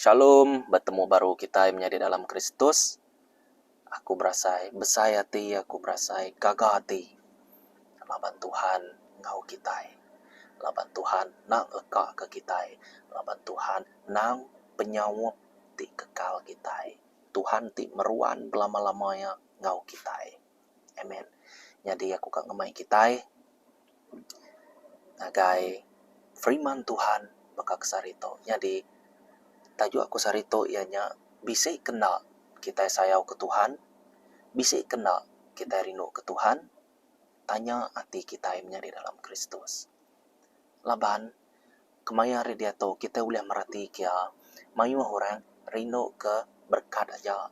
Shalom, betemu baru kitai menyadi dalam Kristus. Aku berasai besai ati, aku berasai gaga ati laban Tuhan enggau kitai. Laban Tuhan enda leka ke kitai, laban Tuhan endang penyaup ti kekal kitai. Tuhan ti meruan belama-lama iya enggau kitai. Amen. Nyadi aku ka ngemai kitai ngagai firman Tuhan baka ke sehari tu. Nyadi tajuk aku sehari tu iya nya bisi kena kitai sayau ke Tuhan, bisi kena kitai rindu ke Tuhan, tanya ati kitai menyadi dalam Kristus. Laban kemaya hari diatu kitai ulih mereti kia mayuh orang rindu ke berekat aja,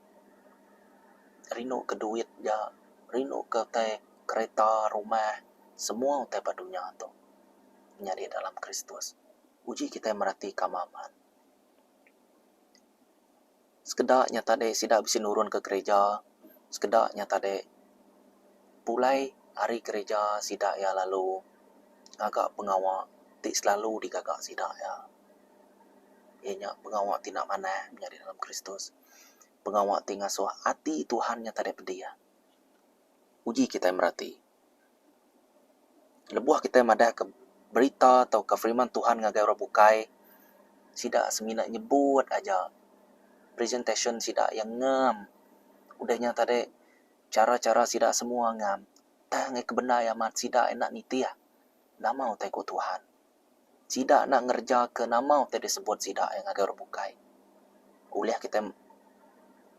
rindu ke duit aja, rindu ke utai kereta, rumah semua utai ba dunya tu nyadi dalam Kristus. Uji kitai mereti ka amat. Sekeda nya tadi sida bisi nurun ke gereja, sekeda nya tadi pulai ari gereja sida iya lalu ngaga pengawa ti selalu digaga sida iya. Iya nya pengawa ti enda manah nyadi dalam Kristus. Pengawa ti ngasuh ati Tuhan nya tadi pedih. Uji kitai merati. Lebuh kitai madahka berita tauka firman Tuhan ngagai orang bukai, sida semina nyebut aja presentation sida iya ngam. Udah nya tadi chara-chara sida semua ngam. Tang iya ke bendar iya amat sida enda nitih nama utai ku Tuhan. Sida enda ngerejaka nama utai disebut sida iya ngagai orang bukai. Ulih kitai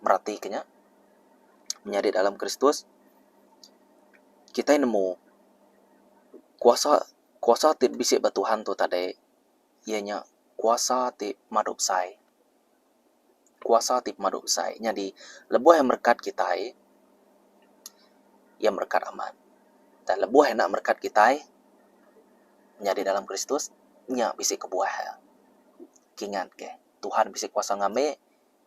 meratika nya menyadi dalam Kristus kitai nemu kuasa kuasa ti bisi ba Tuhan tu tadi iya nya kuasa ti pemadu besai. Kuasa ti pemadu besai. Nyadi lebuh iya merekat kitai iya merekat amat. Dan lebuh iya enda merekat kitai nyadi dalam Kristus nya bisi kebuah iya. Kingat ke Tuhan bisi kuasa ngambi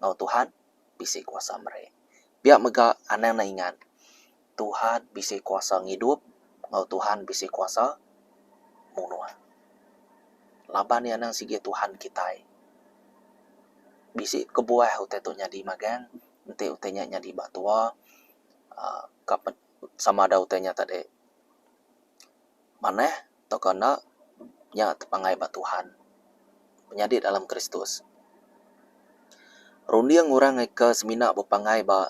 enggau Tuhan bisi kuasa meri. Pia mega anang ne ingat Tuhan bisi kuasa ngidup enggau Tuhan bisi kuasa munuh. Laban iya anang sigi Tuhan kitai. Bisi kebuah utai tu nyadi magang enti utai nya nyadi ba tua uhh ka sama ada utai nya tadi manah tauka enda nya tepangai ba Tuhan menyadi dalam Kristus. Runding orang ke semina bepangai ba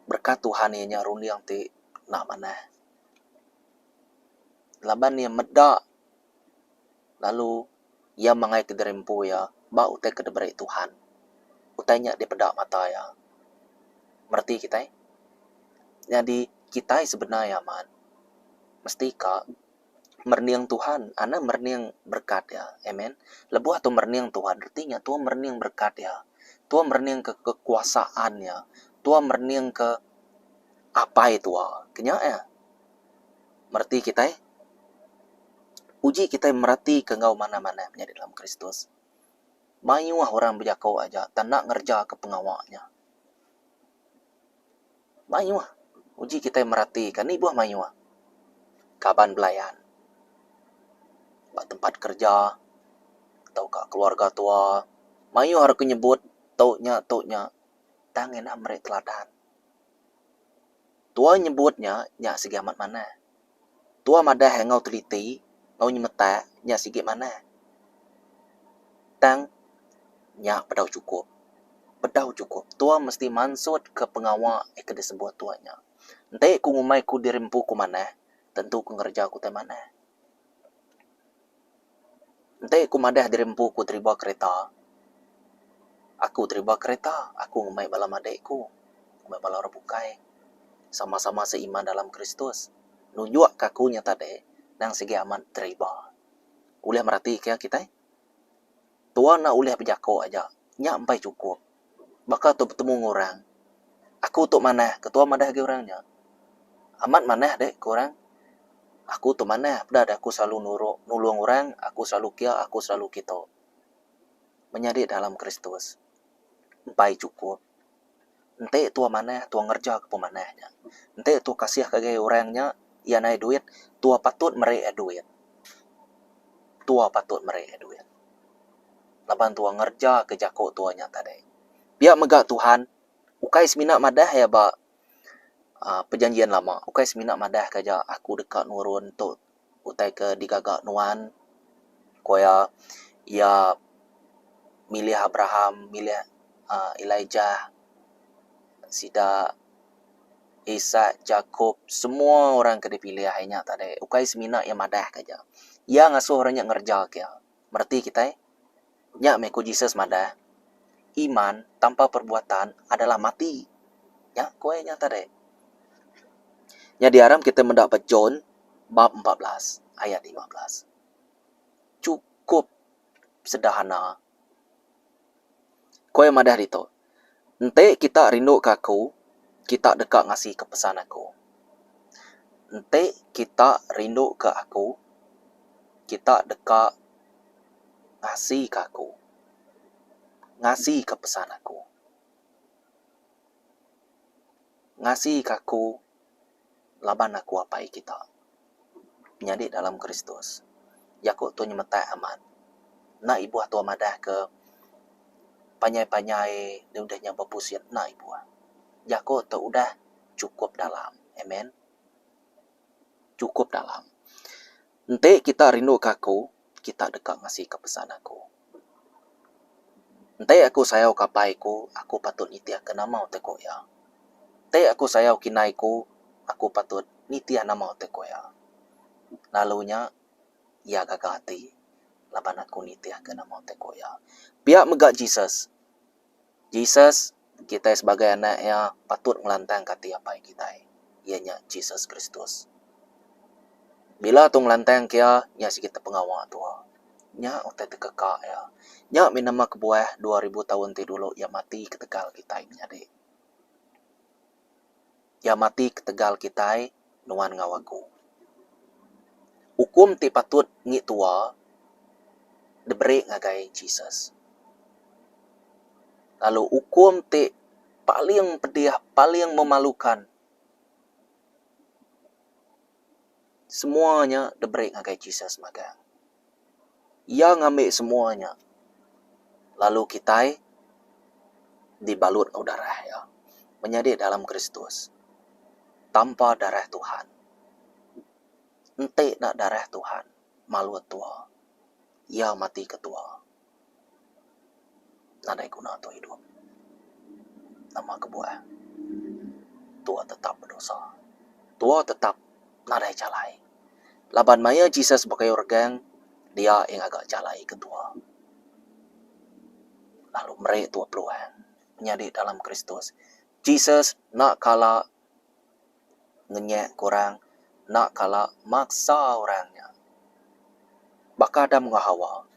berekat Tuhan iya nya runding ti enda manah. Laban iya meda lalu iya mangai ke diri empu iya ba utai ke diberi Tuhan. Utai nya dipeda mata iya. Mereti kitai? Nyadi kitai sebenar iya amat mesti ka merening Tuhan anang merening berekat iya. Amen. Lebuh tu merening Tuhan reti nya tuan merening berekat iya. Tuan merening ke kekuasaan iya. Tuan merening ke apai tua. Ke nya iya. Mereti kitai? Uji kitai meratika enggau manah-manah menyadi dalam Kristus. Mayuh orang bejaku aja tang enda ngerejaka pengawa nya. Mayuh. Uji kitai meratika ni buah mayuh kaban belayan ba tempat kereja tauka keluarga tua mayuh orang ke nyebut tu nya tu nya tang enda meri teladan. Tua nyebut nya, nya sigi amat manah. Tua madah enggau teliti, enggau nyemetak, nya sigi manah. Tang, nya bedau chukup. Bedau chukup. Tua mesti mansutka pengawa ke disebut tua nya. Enti ku ngumbai ku diri empu ku manah, tentu ku ngereja ku utai manah. Enti ku madah diri empu ku deriba kereta, aku deriba kereta, aku ngemai bala madik ku, ngemai bala orang bukai sama-sama seiman dalam Kristus. Nunjuk ka aku nya tadi nang sigi amat deriba. Ulih mereti ka kitai? Tua enda ulih bejako aja nya empai chukup. Baka tu betemu enggau orang. Aku tu manah ketua madah agi orang nya. Amat manah deh ku orang. Aku tu manah peda deh aku selalu nuru nulung orang, aku selalu kia, aku selalu kitu. Menyadi dalam Kristus empai chukup. Enti tua manah tua ngereja ke pemanah nya. Enti tua kasih ngagai orang nya iya nadai duit tua patut meri iya duit. Tua patut meri iya duit. Laban tua ngereja ke jaku tua nya tadi. Pia mega Tuhan ukai semina madah iya ba aaa perjanjian lama ukai semina madah ke aja aku deka nurun tu utai ke digaga nuan ku iya, iya milih Abraham milih aaa Elijah sida Isak, Jakop semua orang ke dipilih iya nya tadi ukai semina iya madah ke aja. Iya ngasuh orang nya ngereja ke iya. Mereti kitai? Nya meh ku Jesus madah, Iman tanpa perbuatan adalah mati. Nya ku iya nya tadi. Nyadi aram kitai meda ba John bab 14 ayat 15. Chukup sederhana. Ku iya madah ditu, Enti kita rinduka aku, kita deka ngasika pesan aku. Enti kita rinduka aku, kita deka ngasika aku. Ngasika pesan aku. Ngasika aku laban aku apai kita. Menyadi dalam Kristus. Jaku tu nyemetak amat. Enda ibuh tua madah ke panjai-panjai ne udah nya bepusin enda ibuh. Jaku tu udah chukup dalam. Amen. Chukup dalam. Enti kita rinduka aku, kita deka ngasika pesan aku. Enti aku sayau ke apai ku, aku patut nitihka nama utai ku iya. Enti aku sayau ke indai ku, aku patut nitih nama utai ku iya. Lalu nya. Iya gaga ati laban aku nitihka nama utai ku iya. Pia mega Jesus. Jesus, kitai sebagai anak iya patut ngelantangka ati apai kitai, iya nya Jesus Kristus. Bila tu ngelantangka iya, nya sigi pengawa tua. Nya utai tekeka iya. Nya mih nama kebuah 2000 taun ti dulu iya mati ketegal kitai menyadi. Iya mati ketegal kitai, nuan enggau aku. Ukum ti patut ngi tua diberi ngagai Jesus. Lalu ukum ti paling pedih, paling memalukan semua nya diberi ngagai Jesus magang. Iya ngambi semua nya lalu kitai dibalut enggau darah iya menyadi dalam Kristus tanpa darah Tuhan. Enti enda darah Tuhan malut tua, iya mati ke tua. Nadai guna tua idup. Nama kebuah tua tetap bedosa. Tua tetap nadai jalai. Laban maya Jesus bekayu regang, dia iya ngaga jalai ke tua. Lalu meri tua peluang menyadi dalam Kristus. Jesus enda kala ngenyek ke orang, enda kala maksa orang nya. Baka Adam enggau Hawa.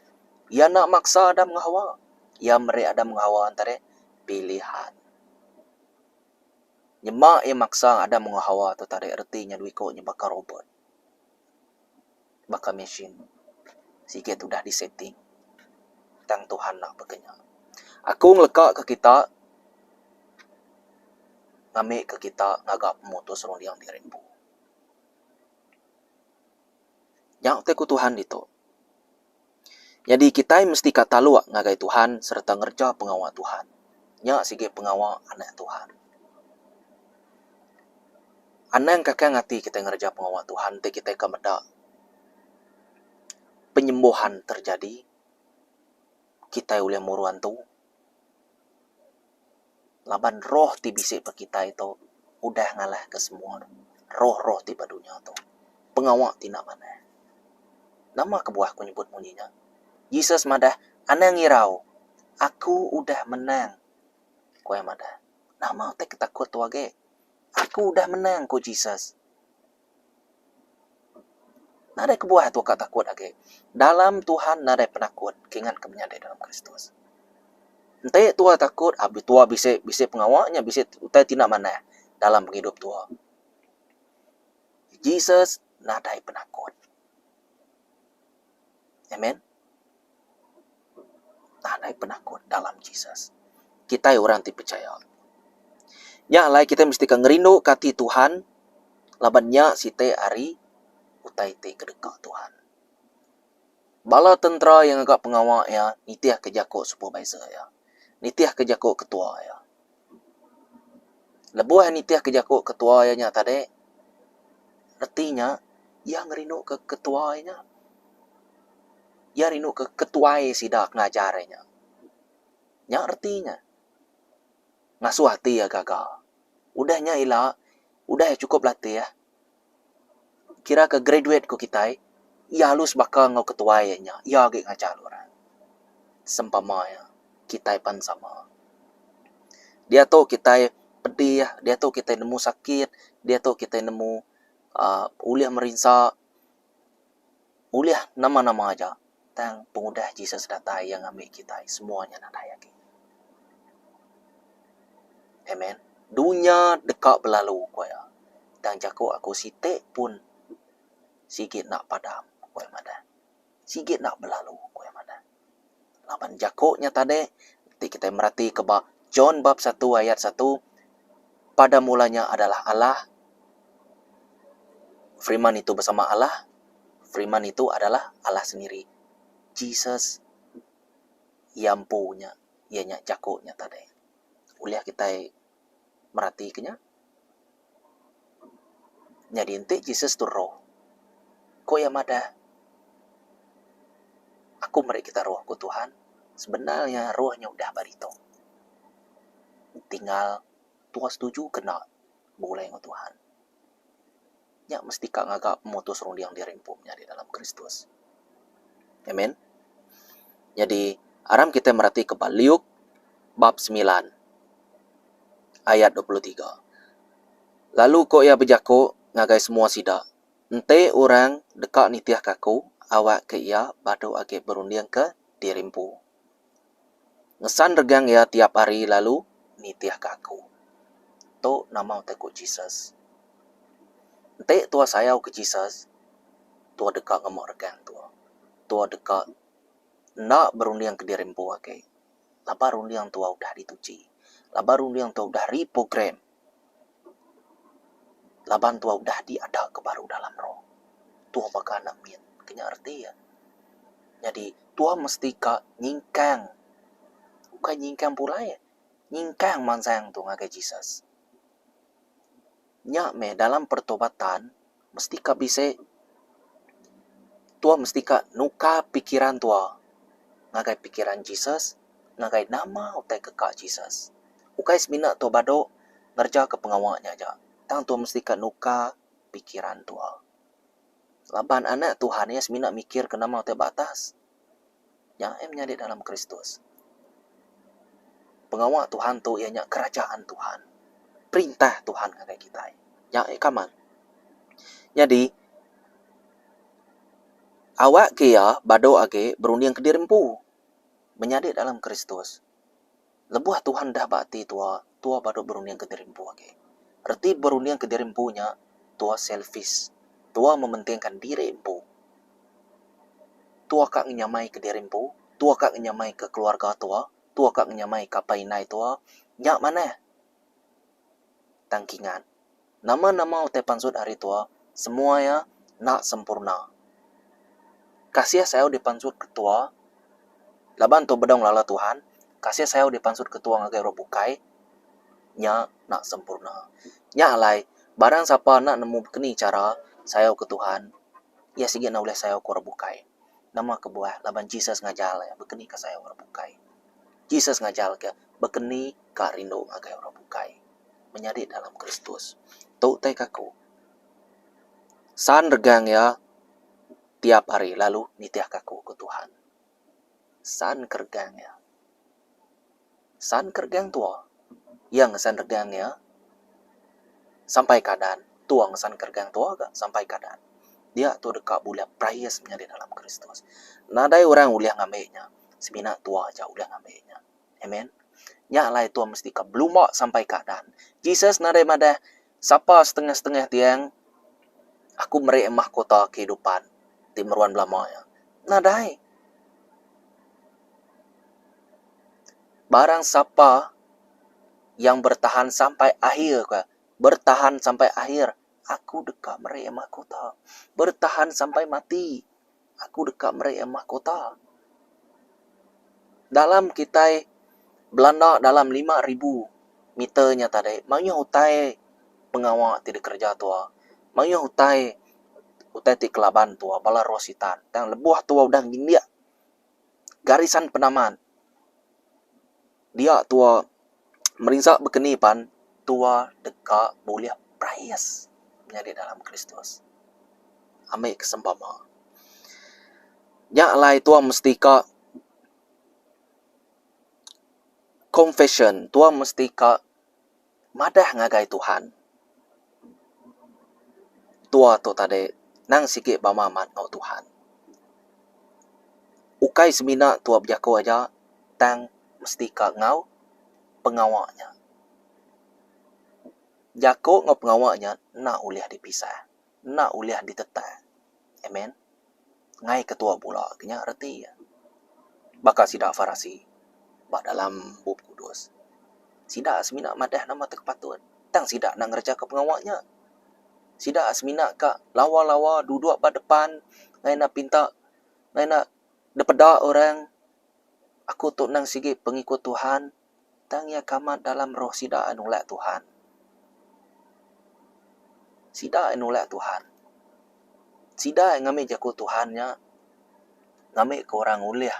Iya enda maksa Adam enggau Hawa. Iya meri Adam enggau Hawa entara pilihan. Nyema iya maksa Adam enggau Hawa tu tadi reti nya dua iko nya baka robot. Baka mesin. Sigi udah disetting. Tang Tuhan enda baka nya. Aku ngeleka ke kita ngambi ke kita ngaga pemutus runding diri empu. Nya utai ku Tuhan ditu. Nyadi kitai mesti ka taluk ngagai Tuhan sereta ngereja pengawa Tuhan. Nya sigi pengawa anak Tuhan. Anang kakang ati kitai ngereja pengawa Tuhan ti kitai ka meda penyembuhan terjadi, kitai ulih muru antu. Laban roh ti bisi ba kitai tu udah ngalahka semua roh-roh ti ba dunya tu. Pengawa ti enda manah. Nama kebuah ku nyebut munyi nya? Jesus madah, Anang irau, aku udah menang. Ku iya madah. Nama utai ke takut tu agi? Aku udah menang, ku Jesus. Nadai kebuah tu ka takut agi. Dalam Tuhan nadai penakut ke ingat ke menyadi dalam Kristus. Enti tua takut abi tua bisi bisi pengawa nya bisi utai ti enda manah dalam pengidup tua. Jesus nadai penakut. Amen. Nadai penakut dalam Jesus. Kitai orang ti pechaya. Nya alai kitai mesti ka ngerinduka ati Tuhan laban nya siti ari utai ti kedeka Tuhan. Bala tentera iya ngaga pengawa iya nitihka jaku supervisor iya, nitihka jaku ketua iya. Lebuh iya nitihka jaku ketua iya nya tadi, reti nya iya ngerinduka ketua iya nya. Iya rinduka ketuai sida ke ngajar iya nya. Nya reti nya. Ngasuh ati iya gaga. Udah nya ila, udah iya chukup latih, Kira ke graduate ku kitai, iya alus baka enggau ketuai iya nya, iya agi ngajar orang. Sempama iya, kitai pan sama. Diatu kitai pedih, diatu kitai nemu sakit, diatu kitai nemu uhh ulih merinsa, ulih nama-nama aja. Tang pengudah Jesus datai iya ngambi kitai semua nya nadai agi. Amen. Dunya deka belalu ku iya. Tang jaku aku siti pun sigi enda padam ku iya madah. Sigi enda belalu ku iya madah. Laban jaku nya tadi ti kitai merati ke ba John bab satu ayat satu pada mulanya adalah Allah Firman itu bersama Allah Firman itu adalah Allah sendiri. Jesus iya empu nya, iya nya jaku nya tadi. Ulih kitai meratika nya. Nyadi enti Jesus tu roh, ku iya madah, Aku meri kita roh ku Tuhan, sebenar nya roh nya udah ba ditu. Tinggal tuah setuju ke enda begulai enggau Tuhan. Nya mesti ka ngaga pemutus runding diri empu menyadi dalam Kristus. Amen. Nyadi, aram kitai meratika ba Luke bab semilan ayat 23. Lalu ku iya bejaku ngagai semua sida, Enti orang deka nitihka aku, awakka iya badu agi berundingka diri empu. Ngesan regang iya tiap hari lalu nitihka aku. Tu nama utai ku Jesus. Enti tua sayau ke Jesus, tua deka ngema regang tua. Tua deka enda berunding ke diri empu agi. Laban runding tua udah dituchi. Laban runding tua udah reprogram. Laban tua udah diada ke baru dalam roh. Tua baka anak mit ke nya reti iya. Nyadi tua mesti ka nyingkang ukai nyingkang pulai nyingkang mansang tu ngagai Jesus. Nya meh dalam pertobatan mesti ka bisi tua mesti ka nukar pikiran tua ngagai pikiran Jesus ngagai nama utai ke ka Jesus. Ukai semina tua badu ngereja ke pengawa nya aja tang tua mesti ka nukar pikiran tua. Laban anak Tuhan iya semina mikir ke nama utai ba atas. Nya eh menyadi dalam Kristus. Pengawa Tuhan tu iya nya kerajaan Tuhan. Perintah Tuhan ngagai kitai. Nya eh kaman. Nyadi awak ke iya badu agi berunding kediri empu menyadi dalam Kristus. Lebuh Tuhan dah ba ati tua, tua badu berundingka diri empu agi. Reti berundingka diri empu nya, tua selfish. Tua mementingka diri empu. Tua ka ngenyamaika diri empu, tua ka ngenyamaika keluarga tua, tua ka ngenyamaika apai indai tua, nya manah. Tang kingat, nama-nama utai pansut ari tua, semua iya enda sempurna. Kasih sayau dipansut ke tua laban tua bedau ngelala Tuhan, kasih sayau dipansut ke tua ngagai orang bukai nya enda sempurna. Nya alai barang sapa enda nemu bekeni chara sayau ke Tuhan, iya sigi enda ulih sayau ke orang bukai. Nama kebuah? Laban Jesus ngajar iya bekeni ka sayau orang bukai. Jesus ngajar ke bekeni ka rindu ngagai orang bukai. Menyadi dalam Kristus. Tu utai ke aku. San regang iya tiap hari lalu nitihka aku, ku Tuhan. San ke regang iya. San ke regang tua. Iya ngesan regang iya sampai kadan. Tua ngesan ke regang tua ga sampai kadan. Dia tu deka bulih prais menyadi dalam Kristus. Nadai orang ulih ngambi nya. Semina tua aja ulih ngambi nya. Amen. Nya alai tua mesti ka belumba sampai keadaan. Jesus nadai madah sapa setengah-setengah tiang aku meri mahkota kehidupan ti meruan belama iya. Nadai. Barang sapa yang bertahan sampai akhir ka, bertahan sampai akhir aku deka meri mahkota. Bertahan sampai mati. Aku deka meri iya mahkota. Dalam kitai belanda dalam 5000 meter nya tadi mayuh utai pengawa ti dikereja tuwa. Mayuh utai utai ti kelaban tuwa bala roh sitan. Tang lebuh tuwa udah ngindik garisan penamat dia tuwa merinsa bekeni pan tuwa deka bulih prais menyadi dalam Kristus. Ambi ke sempama. Nya alai tuwa mesti ka confession tuwa mesti ka madah ngagai Tuhan. Tua tu tadi nang sigi bama amat enggau Tuhan. Ukai semina tua bejaku aja tang mesti ka enggau pengawa nya. Jaku enggau pengawa nya enda ulih dipisah, enda ulih ditetak. Amen. Ngai ketua bula ke nya reti iya. Baka sida Farasi ba dalam Bup Kudus. Sida semina madah nama ti patut tang sida enda ngerejaka pengawa nya. Sida semina ka lawa-lawa duduk ba depan ngai enda pinta ngai enda dipeda orang aku tu nang sigi pengikut Tuhan. Tang iya ke amat dalam roh sida nulak Tuhan. Sida nulak Tuhan. Sida ngambi jaku Tuhan nya ngambi ke orang ulih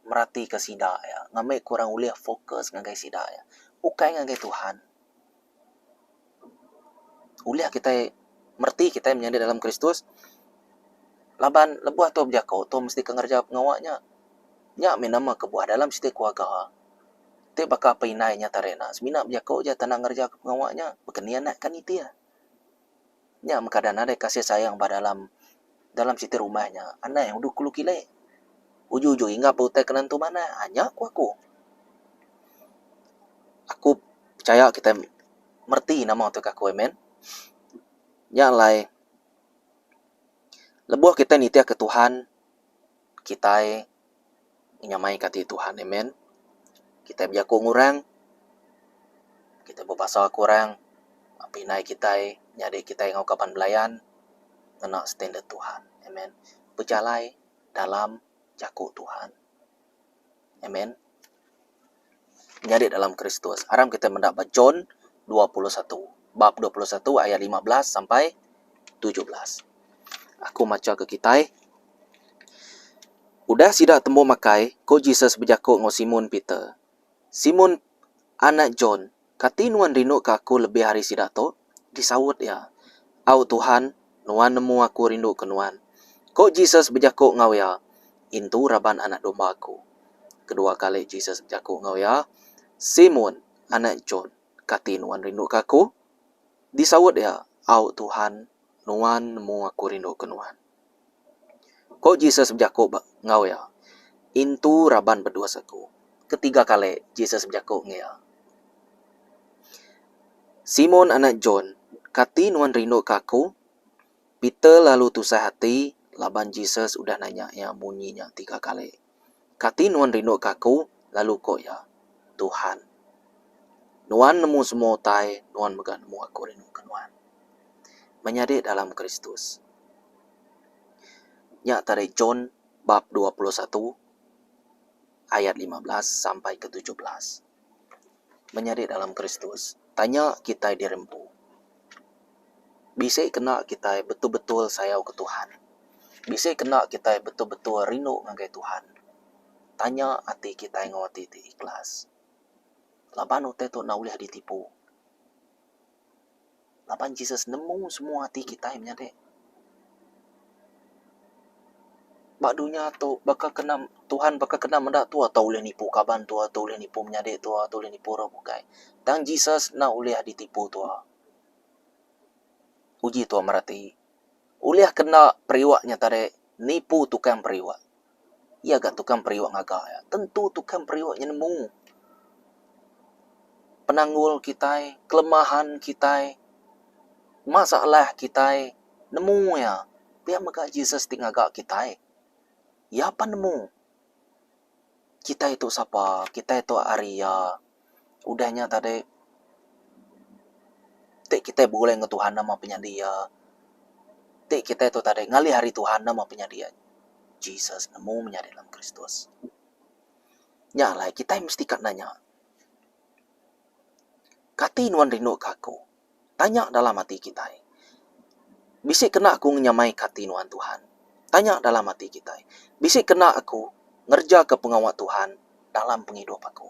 meratika sida iya, ngambi ke orang ulih fokus ngagai sida iya, ukai ngagai Tuhan. Ulih kitai mereti kitai menyadi dalam Kristus laban lebuh tu bejaku tu mesti ke ngereja pengawa nya. Nya mih nama kebuah dalam siti keluarga ti baka apai indai nya tarik ne semina bejaku aja tanda ngereja pengawa nya baka ni anak ka nitih. Nya meh kada nadai kasih sayang ba dalam dalam siti rumah nya anang udu kulu kili. Uju-uju inggap ba utai ke nentu manah aaa nya ku aku. Aku pechaya kitai mereti nama tu ka aku amen. Nya alai lebuh kitai nitihka Tuhan kitai nyamaika ati Tuhan amen. Kitai bejaku ngurang kitai bebasa ke orang api indai kitai nyadi kitai enggau kaban belayan ngena standard Tuhan amen. Bejalai dalam jaku Tuhan amen. Nyadi dalam Kristus aram kitai meda ba John 21 bab 21 ayat 15 sampai 17. Aku macha ke kitai. Udah sida tembu makai, ku Jesus bejaku enggau Simun Peter, Simun, anak John, kati nuan rinduka aku lebih ari sida tu? Disaut iya, Au Tuhan, nuan nemu aku rinduka nuan. Ku Jesus bejaku enggau iya, Intu raban anak domba aku. Kedua kali Jesus bejaku enggau iya, Simun, anak John, kati nuan rinduka aku? Disaut iya, Au Tuhan, nuan nemu aku rinduka nuan. Ko Jesus bejaku ba enggau iya, Intu raban bedus aku. Ketiga kali Jesus bejaku enggau iya, Simon anak John, kati nuan rinduka aku? Peter lalu tusah ati laban Jesus udah nanya iya munyi nya tiga kali. Kati nuan rinduka aku? Lalu ko iya, Tuhan, nuan nemu semua utai, nuan mega nemu aku rinduka nuan. Menyadi dalam Kristus. Nya tadi John bab 21 ayat 15 sampai ke 17. Menyadi dalam Kristus, tanya kitai diri empu. Bisi kena kitai betul-betul sayau ke Tuhan. Bisi kena kitai betul-betul rindu ngagai Tuhan. Tanya ati kitai enggau ati ti ikhlas. Laban utai tu enda ulih ditipu. Laban Jesus nemu semua ati kitai menyadi. Ba dunya tu baka kena Tuhan baka kena meda tua tau ulih nipu kaban tua tau ulih nipu menyadi tua tau ulih nipu orang bukai. Tang Jesus enda ulih ditipu tua. Uji tua mereti. Ulih kena periuk nya tadi nipu tukang periuk. Iya ga tukang periuk ngaga iya. Tentu tukang periuk nya nemu penanggul kitai, kelemahan kitai, masalah kitai nemu iya. Pia mega Jesus ti ngaga kitai. Iya pan nemu kitai tu sapa, kitai tu ari iya. Udah nya tadi ti kitai begulai enggau Tuhan nama penyadi iya. Ti kitai tu tadi ngalih ari Tuhan nama penyadi iya. Jesus nemu menyadi dalam Kristus. Nya alai kitai mesti ka nanya, Kati nuan rinduka aku? Tanya dalam ati kitai. Bisi kena aku ngenyamaika ati nuan Tuhan? Tanya dalam ati kitai. Bisi kena aku ngerejaka pengawa Tuhan dalam pengidup aku?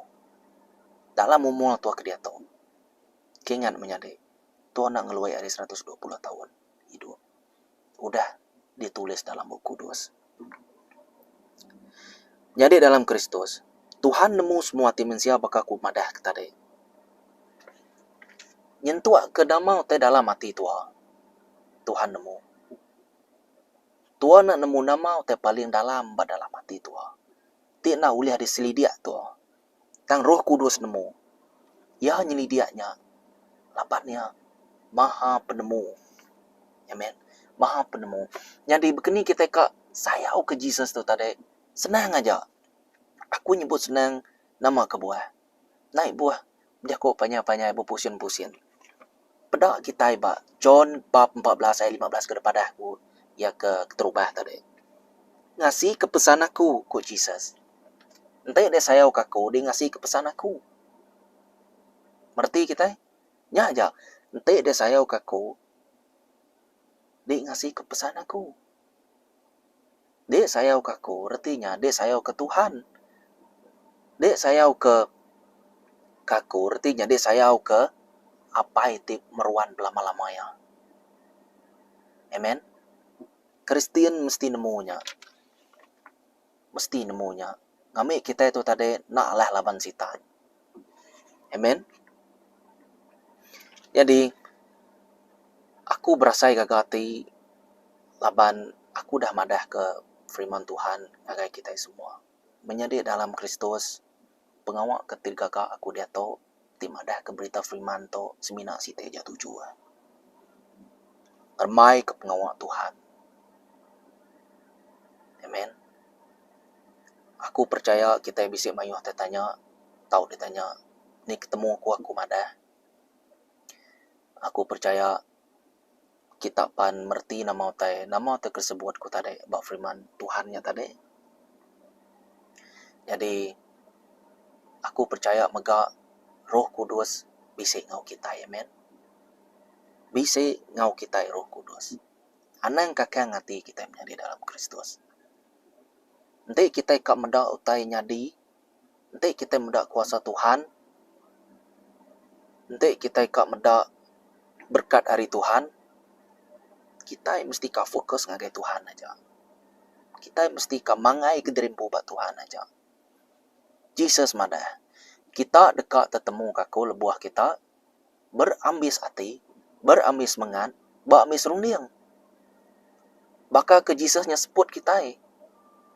Dalam umur tua ke diatu, ke ingat menyadi tua enda ngeluai ari 120 taun idup. Udah ditulis dalam Bup Kudus. Nyadi dalam Kristus, Tuhan nemu semua ati mensia baka ku madah ke tadi. Nyentuk ke nama utai dalam ati tua, Tuhan nemu. Tua enda nemu nama utai paling dalam ba dalam ati tua ti enda ulih diselidik tua. Tang Roh Kudus nemu. Iya nyelidik nya laban iya Maha Penemu. Amen. Maha Penemu. Nyadi baka ni kitai ka sayau ke Jesus tu tadi senang aja. Aku nyebut senang nama kebuah. Nai buah bejaku panjai-panjai bepusin-pusin. Peda kitai ba John bab 14 ayat 15 ke dipadah ku iya ke keterubah tadi. Ngasika pesan aku, ku Jesus. Enti deh sayau ke aku, deh ngasi ke pesan aku. Mereti kitai? Nya aja. Enti deh sayau ke aku, deh ngasi ke pesan aku. Deh sayau ke aku, reti nya deh sayau ke Tuhan. Deh sayau ke ke aku, reti nya deh sayau ke Apai ti meruan belama-lama iya. Amen. Kristian mesti nemu nya. Mesti nemu nya. Ngambi kitai tu tadi enda alah laban sitan. Amen. Nyadi aku berasai gaga ati laban aku udah madah ke firman Tuhan ngagai kitai semua. Menyadi dalam Kristus pengawa ke ti gaga aku diatu ti madah ke berita firman tu semina siti aja tuju ne. Ngeremai ke pengawa Tuhan. Amen. Aku percaya kitai bisi mayuh tai tanya tau ditanya ni ketemu ku aku madah. Aku percaya kita pan mereti nama utai nama utai ke sebut ku tadi ba firman Tuhan nya tadi. Nyadi aku percaya mega Roh Kudus bisi enggau kitai amen. Bisi enggau kitai Roh Kudus. Anang kakang ati kitai menyadi dalam Kristus. Enti kitai ka meda utai nyadi, enti kitai meda kuasa Tuhan, enti kitai ka meda berkat ari Tuhan, kitai mesti ka fokus ngagai Tuhan aja. Kitai mesti ka mangai ke diri empu ba Tuhan aja. Jesus madah, Kita deka tetemu ka aku lebuh kita berambis ati, berambis semengat, beambis runding. Baka ke Jesus nya seput kitai.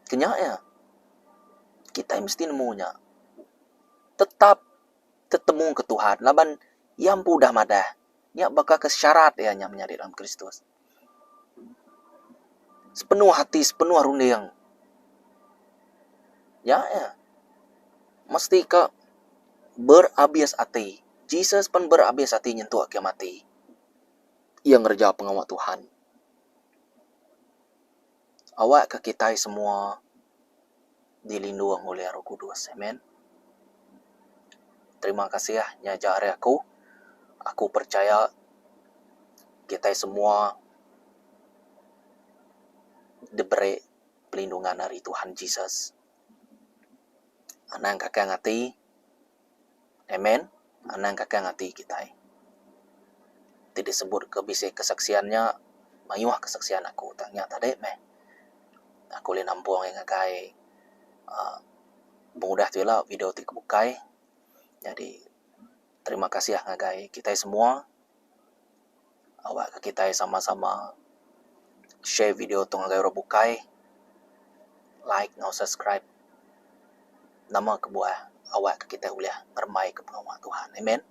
Ke nya iya. Kitai mesti nemu nya. Tetap tetemu ke Tuhan laban iya empu udah madah nya baka ke syarat iya nya menyadi dalam Kristus. Sepenuh ati, sepenuh runding. Nya iya. Mesti ka berabis ati. Jesus pan berabis ati nyentuk ke mati. Iya ngereja pengawa Tuhan. Awakka kitai semua dilindung ulih Roh Kudus. Amen. Terima kasih nyaja ari aku. Aku percaya kitai semua diberi pelindungan ari Tuhan Jesus. Anang kakang ati. Amen. Anang kakang ati kitai. Ti disebut ke bisi kesaksian nya mayuh kesaksian aku tang nya tadi meh. Aku ulih nampung iya ngagai uhh pengudah tu ila video ti ke bukai. Jadi terima kasih ngagai kitai semua. Awak ke kitai sama-sama share video tu ngagai orang bukai like enggau subscribe nama kebuah awak ke kitai ulih ngerembai ke pengawa Tuhan. Amen.